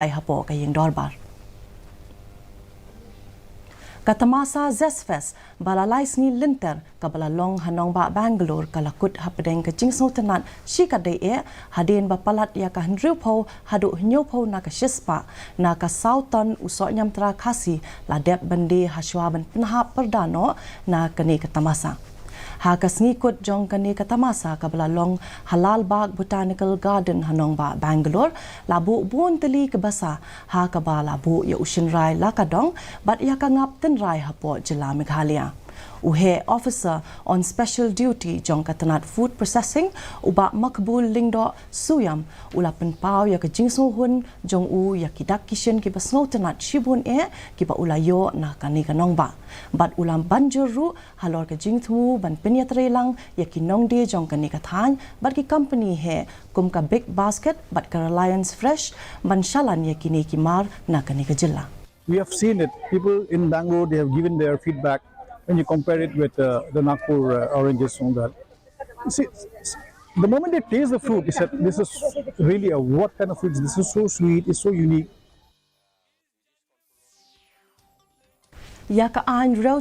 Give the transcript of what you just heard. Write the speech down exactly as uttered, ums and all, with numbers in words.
ai hapoh ka ïing dorbar. Ka tamasa Zest Fest ba la lai sngi lynter kaba la long ha nongbah Bangalore ka la kut hapdeng ka jingsngewtynnad shikatdei eh, hadien ba palat ïa ka hynriewphew haduh hynñiewphew na ka shispah na ka saw ton u sohñiamtra Khasi la dep ban die hashwa ban pynhap pyrda noh na kane ka tamasa. Ha ka sngi kut jong kane ka tamasa kaba la long ha Lal Bagh Botanical Garden ha nongbah Bangalore, la buh bun tylli ki basa ha kaba la buh ïa u shynrai la ka dong bad ïa ka ngap tynrai hapoh jylla Meghalaya. U heh officer on special duty jong ka tnat food processing, u Bah Makbul Lyngdoh Suiam, u la pynpaw ïa ka jingsngewhun jong u ïa ki dak ki shin kiba sngewtynnad shibun eh kiba u la ïoh na kane ka nongbah. Bad u la ban jur ruh halor ka jingthmu ban pynïatreilang ïa ki nongdie jong kane ka thaiñ bad ki company heh kum ka Big Basket bad ka Reliance Fresh ban shalan ïa kine ki mar na kane ka jylla. We have seen it. People in Bangalore, they have given their feedback when you compare it with uh, the Nagpur uh, oranges and that. You see, the moment they taste the fruit, they said, "This is really a what kind of fruit? This is so sweet. It's so unique." Ïa ka aiñ Rew